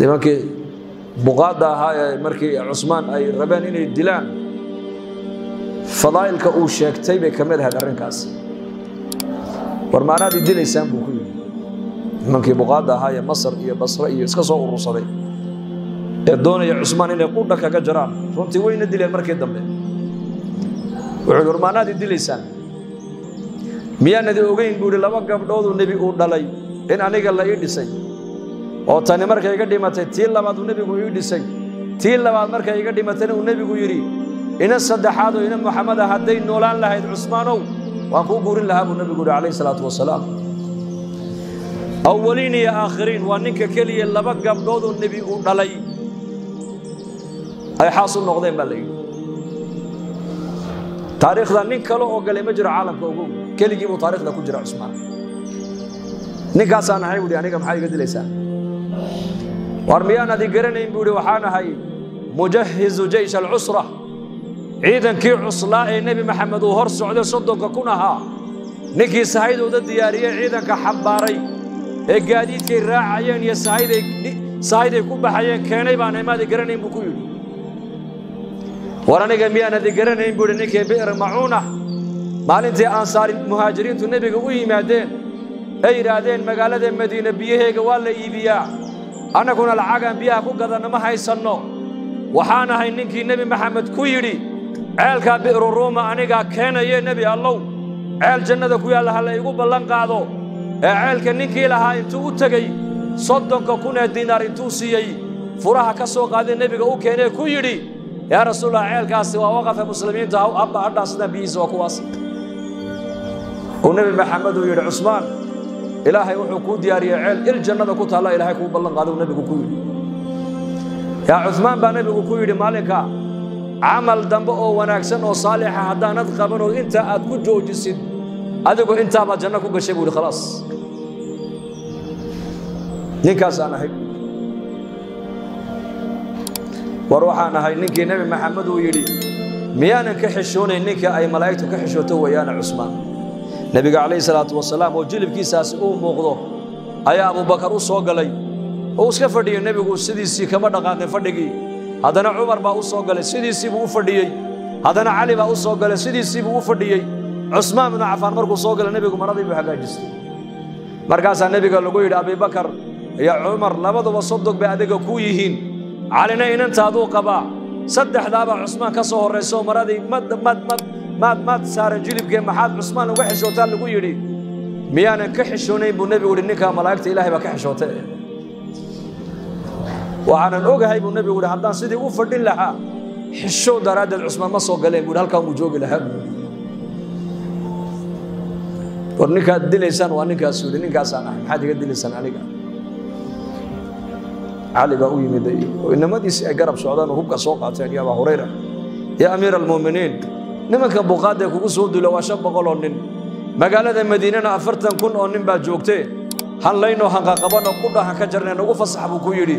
Nimankii buqaadda ahaa ee markii Cusmaan ay rabeen inay dilaan, fadaa'ilka uu sheegtay bay ka mid ahayd arrinkaas. War maanaad i dilaysaan buu ku yidhi. Nimankii buqaadda ahaa ee Masar iyo Basre iyo iska soo urursaday ee doonaya Cusmaan inay qudha kaga jaraan, runtii wayna dileen markii dambe. Wuxuu yidhi, war maanaad i dilaysaan? Miyaanadi ogeyn buu yidhi laba gabdhooduu nebi uu dhalay in aniga la ii dhisay, oo tani markay iga dhimatay tii labaad uu nebigu ii dhisay, tii labaad markay iga dhimatayna uu nebigu yidhi ina saddexaad oo ina Muxamed ah hadday noolaan lahayd Cusmaanow waan kuu guurin lahaa buu nebigu yidhi calayhi salaatu wasalaam. Awwaliin iyo aakhiriin waa ninka keliya laba gabdhoodoo nebi uu dhalay ay xaas u noqdeen baa la yidhi. Taariikhda nin kale oo galay ma jiro caalamka, ogow, keligii buu taariikhda ku jira Cusmaan. Ninkaasaan ahay buuhi, aniga maxaa iga dilaysaa? War miyaanad i garanayn buu yidhi, waxaan ahay mujahizu jaysh alcusra, ciidankii cuslaa ee Nebi Maxamed uu hor socday 30,000 ahaa, ninkii sahaydooda diyaariyey, ciidanka xambaaray ee gaadiidkay raacayeen iyo sahayday ku baxayeen keenay baan imaad i garanayn buu ku yidhi. War aniga miyaanad i garanayn buu yidhi, ninkii Bi'r Macuuna maalintii ansaari muhaajiriintu nebiga u yimaadeen ay yidhaahdeen magaalada Madiine biyaheega waa la iibiyaa, annaguna lacagaan biyaha ku gadanno ma haysanno, waxaan ahay ninkii Nebi Maxamed ku yidhi ceelkaa Bi'ru Ruuma anigaa keenaye Nebi Allow, ceel jannada ku yaalla ha la igu ballan qaado, ee ceelka ninkii lahaa intuu u tegey 30,000 ee diinaar intuu siiyey furaha ka soo qaaday nebiga u keenee ku yidhi yaa Rasuulallah ceelkaasi waa waqafa muslimiinta, habba hadhaa sidaan biyihiisa waa kuwaas. Uu Nebi Maxamed uu yidhi Cusmaan Ilaahay wuxuu kuu diyaariyey ceel il jannada ku taalla Ilaahay kuu ballan qaaday uu nebigu ku yidhi. Yaa Cusmaan baa nebigu ku yidhi maalinka camal dambe oo wanaagsan oo saalixa haddaanad qaban oo inta aad ku joojisid adigu intaabaad janno ku gashay buu yidhi. Khalaas, ninkaasaan ahay. War waxaan ahay ninkii Nebi Maxamed uu yidhi miyaanan ka xishoonayn ninka ay malaa'igtu ka xishooto weeyaane Cusmaan. Nebiga calayhi salaatu wasalaam oo jilibkiisaasi uu muuqdo ayaa Abubakar u soo galay oo iska fadhiyey, nebigu sidiisii kama dhaqaaqin fadhigii. Haddana Cumar baa u soo galay, sidiisii buu u fadhiyey. Haddana Cali baa u soo galay, sidiisii buu u fadhiyey. Cusmaan binu Cafaan markuu soo galay nebigu maradii buu hagaajistay. Markaasaa nebiga lagu yidhi Abibakar iyo Cumar labaduba sodog bay adiga kuu yihiin, Calina inantaaduu qabaa, saddexdaabaa Cusmaan ka soo horrayso maradii maad saaran jilibkee, maxaad Cusmaan uga xishootaa lagu yidhi. Miyaanan ka xishoonayn buu nebigu yidhi, ninkaa malaa'igta Ilaahay baa ka xishootay. Waxaanan ogahay buu nebigu yidhi haddaan sidii u fadhin lahaa xishoon daraaddeed Cusmaan ma soo galeen buu yidhi, halkaan wuu joogi lahaa buu yidhi. War ninkaad dilaysaan waa ninkaasuu yidhi, ninkaasaan ahay, maxaad iga dilaysaan aniga? Cali baa u yimid oo inamadiisii ay garab socdaan oo hubka soo qaateen, yaa Abaa Hurayra, yaa amiira almu'miniin, nimanka buqaadda ee kugu soo dula waa 500 oo nin, magaalada Madiinana 40,000 oo nin baa joogtee, hanlaynoo hanqaqabanoo qudha han ka jarnay nagu fasax buu ku yidhi.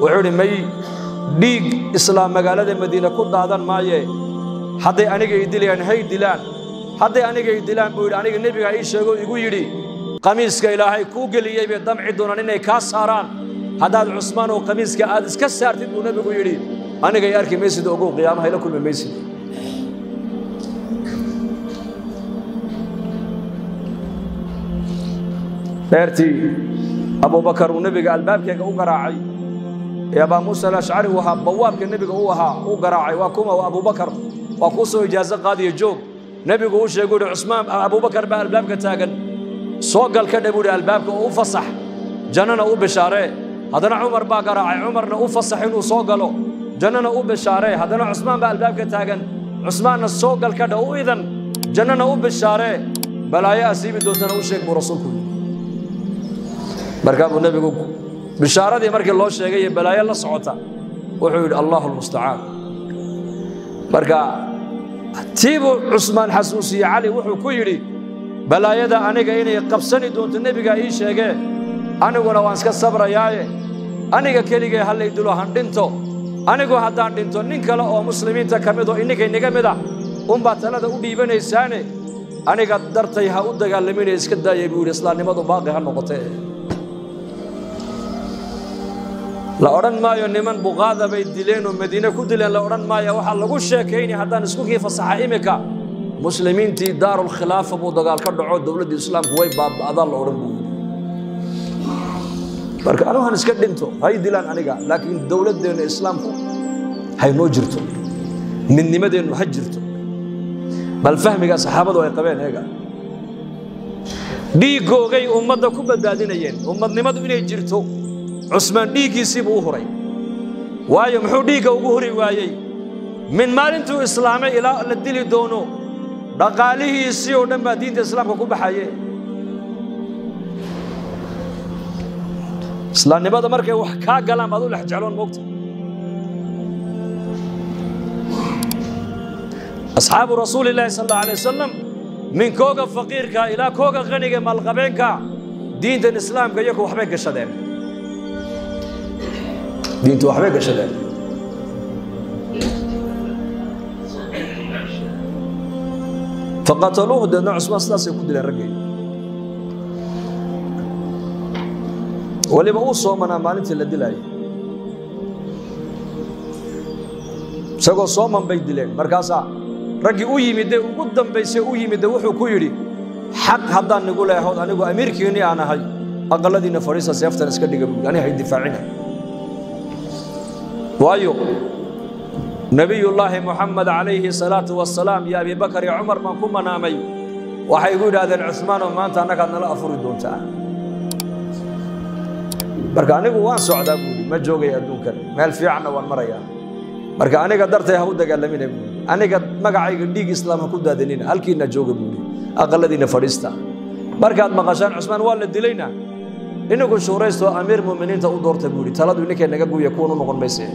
Wuxuu yidhi may, dhiig islaam magaalada Madiine ku daadan maaye, hadday aniga i dilayaan hay dilaan, hadday aniga i dilaan buu yidhi, aniga nebigaa ii sheego igu yidhi qamiiska Ilaahay kuu geliyey bay damci doonaan inay kaa saaraan, haddaad Cusmaan oo qamiiska aad iska saartid buu nebigu yidhi aniga i arki maysid, ogow qiyaamaha ila kulmi maysid. Dheertii Abubakar uu nebiga albaabkeega u garaacay ee Abaa Muusa Alashcari uu ahaa bawaabka nebiga uu ahaa u garaacay, waa kuma? Waa Abubakar, waa kuu soo ijaaso qaadiya joog. Nebigu u sheegay uhi Cusmaan Abubakar baa albaabka taagan, soo gal ka dhe buu yidhi albaabka oo u fasax, jannana u bishaaree. Haddana Cumar baa garaacay, Cumarna u fasax inuu soo galo, jannana u bishaaree. Haddana Cusmaan baa albaabka taagan, Cusmaanna soo gal ka dhe u idan, jannana u bishaaree, balaayo asiibi doontana u sheeg buu rasuulku yidhi. Markaa buu nebigu bishaaradii markii loo sheegay iyo balaayo la socota wuxuu yidhi Allahu almustacaan. Marka tii buu Cusmaan xasuusiyey Cali, wuxuu ku yidhi balaayada aniga inay qabsani doonto nebigaa ii sheegee, aniguna waan iska sabrayaaye, aniga keligee ha lay dilo han dhinto, anigu haddaan dhinto nin kale oo muslimiinta ka mid oo inninkay naga mid ah unbaa talada u dhiibanaysaane, aniga dartay ha u dagaalaminaya iska daayay buu yidhi, islaamnimadu baaqi ha noqotee. La odhan maayo niman buqaada bay dileen oo Madiine ku dileen, la odhan maayo. Waxaa lagu sheekaynaya haddaan isku kii fasaxa imika muslimiintii daarulkhilaafa buu dagaal ka dhaco, dowladdii islaamku way baaba'daa la odhan buu yidhi. Marka anigu han iska dhinto, hay dilaan aniga, laakiin dowladdeenna islaamku hay noo jirto, midnimadeennu ha jirto. Bal fahmiga saxaabadu ay qabeen eega, dhiiggoogay ummadda ku badbaadinayeen ummadnimadu inay jirto. Cusmaan dhiiggiisii buu u huray. Waayo muxuu dhiigga ugu huri waayey? Min maalintuu islaamay ilaa la dili doono dhaqaalihiisii oo dhan baa diinta islaamka ku baxaye. Islaamnimada markay wax kaa galaan baad u lex jecloon moogta. Asxaabu rasuulillaahi sal allahu alay wasalam min kooga faqiirka ilaa kooga qaniga maalqabeenka diintan islaamka iyagu waxbay gashadeen, diintu waxbay gashadeen. Faqataluuhu, deedna Cusmaan sidaasay ku dileen raggay. Weliba uu soomanaa maalintii la dilaayay, isagoo sooman bay dileen. Markaasaa raggii u yimidee ugu dambaysay u yimidde wuxuu ku yidhi, xaq haddaan nigu leehood anigu amiirkiinni aan ahay, aqalladiinna fadhiista, seeftan iska dhiga buui, ani hay difaacina. Waayo Nebiyullaahi Moxamed calayhi salaatu wasalaam iyo Abibakar iyo Cumar baan ku manaamay, waxay igu yidhaahdeen Cuhmaanoo maanta annagaad nala afuri doontaa. Marka anigu waan socdaa buuhi, ma joogaya adduunkan, meel fiicanna waan marayaa. Marka aniga dartay ha u dagaalamina buuhi, aniga magacayga dhiig islaam ha ku daadanina, halkiinna jooga buuhi, aqalladiinna fadhiista. Markaad maqashaan Cusmaan waa la dilayna, ininku shuuraystoo amiir mu'miniinta u doorta buuhi, taladu ninkay naga guuya kuwan u noqon mayse.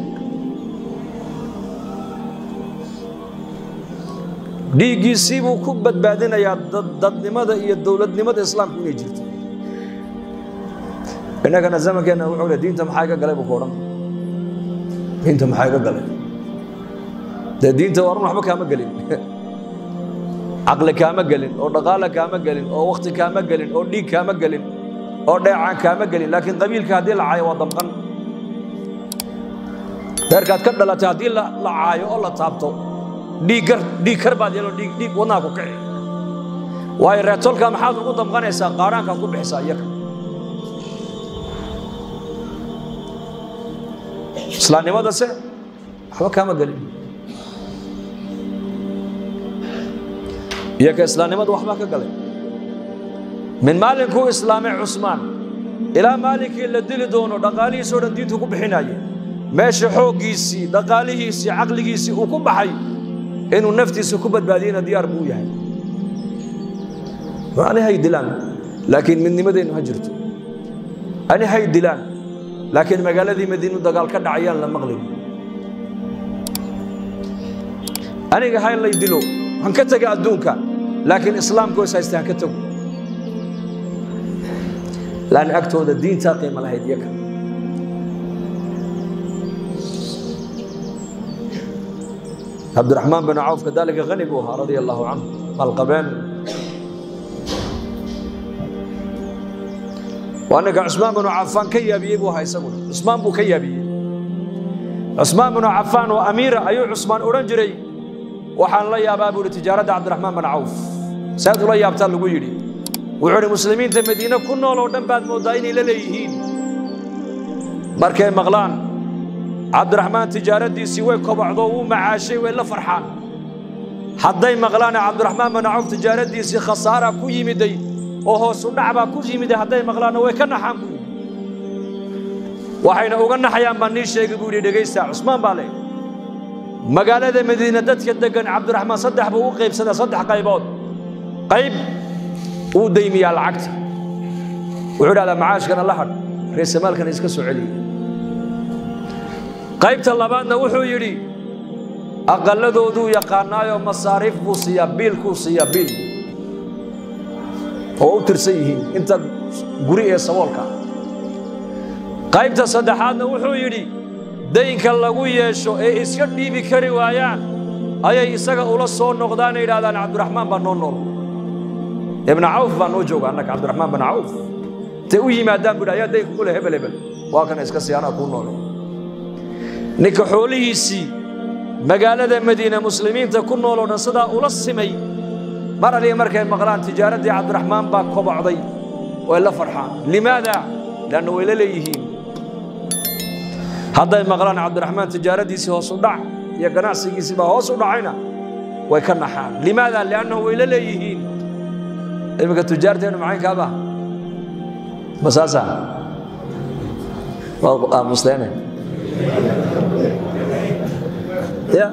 Dhiiggiisii buu ku badbaadinayaa dadnimada iyo dowladnimada islaamku inay jirto. Innagana zamankeenna wuxuu le diinta maxaa iga galay buu ku odhan, diinta maxaa iga galay? Dee diinta waa run, waxba kaama gelin, caqli kaama gelin, oo dhaqaale kaama gelin, oo wakhti kaama gelin, oo dhiig kaama gelin, oo dheecaan kaama gelin. Laakiin qabiilka haddii la caayo waa damqan. Reerkaad ka dhalatay haddii la caayo oo la taabto dhiig kar baad yeelo, dhiig wadnaha ku kici. Waayo reertolka maxaad ugu damqanaysaa? Qaaraankaad ku bixisaa iyaga. Islaamnimadase waxba kaama gelin, iyaka islaamnimada waxbaa ka galay. Min maalinkuu islaamay Cusmaan ilaa maalinkii la dili doono dhaqaalihiisoo dhan diintu ku bixinaaye. Meesha xooggiisii, dhaqaalihiisii, caqligiisii uu ku baxay inuu naftiisa ku badbaadiyena diyaar buu u yahay. Ani hay dilaan, laakiin midnimadeennu ha jirto. Ani hay dilaan, laakiin magaaladii Madiinu dagaal ka dhacayaan la maqlin. Aniga hay lay dilo, han ka taga adduunka, laakiin islaamku is haysta han ka tago. Laanna agtooda diintaa qiimo lahayd iyaga. Cabdiraxmaan bin Cawf kadaalika khani buu ahaa radia allahu canhu, maalqabeen. Waa ninka Cusmaan binu Cafaan ka yaabiyey buu ahaa isaguna. Cusmaan buu ka yaabiyey. Cusmaan binu Cafaan oo amiira ayuu Cusmaan odhan jiray, waxaan la yaabaa buu yidhi tijaaradda Cabdiraxmaan bin Cawf. Saad ula yaabtaa lagu yidhi. Wuxuu idhi muslimiinta Madiine ku nool oo dhan baad mooddaa inay la leeyihiin. Markay maqlaan Cabdiraxmaan tijaaraddiisii way kobocdo, wuu macaashay, way la farxaan. Hadday maqlaan Cabdiraxmaan bin Cawf tijaaraddiisii khasaara ku yimiday oo hoosu dhac baa ku yimiday, hadday maqlaanna way ka naxaan buu yidhi. Waxayna uga naxayaan baan nii sheegay buu yidhi, dhegaysta. Cusmaan baa leh magaalada Madiine dadka deggan Cabdiraxmaan saddex buu u qaybsadaa, saddex qaybood. Qayb uu daymiyaa lacagta, wuxuu idhahdaa macaashkana la hadh, reesamaalkana iska soo celiya. Qaybta labaadna wuxuu yidhi aqalladooduu yaqaanaayoo masaariif buu siiyaa, biilkuu siiyaa, biil oo u tirsan yihiin inta guri ee saboolka. Qaybta saddexaadna wuxuu yidhi daynka lagu yeesho ee iska dhiibi kari waayaan ayay isaga ula soo noqdaana yidhahdaan Cabdiraxmaan baa noo nool, Ibna Cawf baa noo jooga annaga, Cabdiraxmaan bin Cawf. Intay u yimaadaan buu ayaa daynka ku leh hebel hebel, waa kana iska sii, anaa kuu noole. Ninka xoolihiisii magaalada Madiina muslimiinta ku nool oo dhan sidaa ula simay, mar aliya markay maqlaan tijaaraddii Cabdiraxmaan baa kobocday, way la farxaan. Limaada? Lianna way la leeyihiin. Hadday maqlaan Cabdiraxmaan tijaaraddiisii hoos u dhac iyo ganacsigiisii baa hoos u dhacayna, way ka naxaan. Limaada? Liannahu way la leeyihiin. Iminka tujaarteennu macaynkaaba ma saasa? Waad aamusteene ya.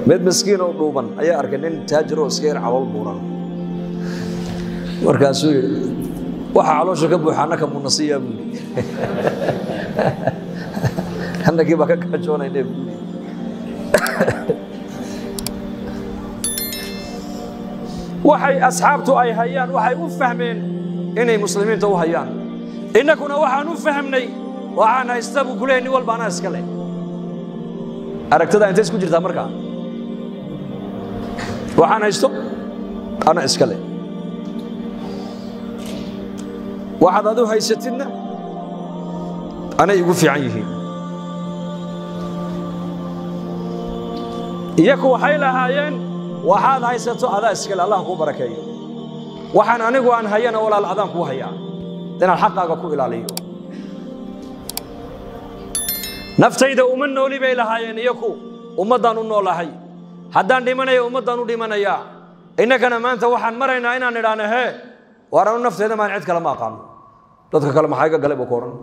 Mid miskiin oo dhuuban ayaa arkay nin taajir oo iska yar calool buuran. Markaasuu yidhi, waxa caloosha ka buuxa annaka munasiyaa buu yidhi, annagii baa ka gaajoonayna buu yidhi. Waxay asxaabtu ay hayaan waxay u fahmeen inay muslimiinta u hayaan. Innakuna waxaan u fahmnay waxaan haysta buu ku leeyahy nin walba anaa iska leh. Aragtada intay isku jirtaa markaa? Waxaan haysto anaa iska leh, waxaad adu haysatidna anay igu fiican yihiin. Iyaku waxay lahaayeen waxaad haysato adaa iskale, Allah kuu barakeeyo, waxaan anigu aan hayana walaal adaan kuu hayaa inaan xaqaaga ku ilaaliyo. Naftayda uma nooli bay lahaayeen iyaku, ummaddaan u noolahay, haddaan dhimanaya ummaddaan u dhimanayaa. Innagana maanta waxaan maraynaa inaan idhaahno hee waar anu nafteyda maan cid kale ma aqaano, dadka kale maxaa iga galay buu ku odhan.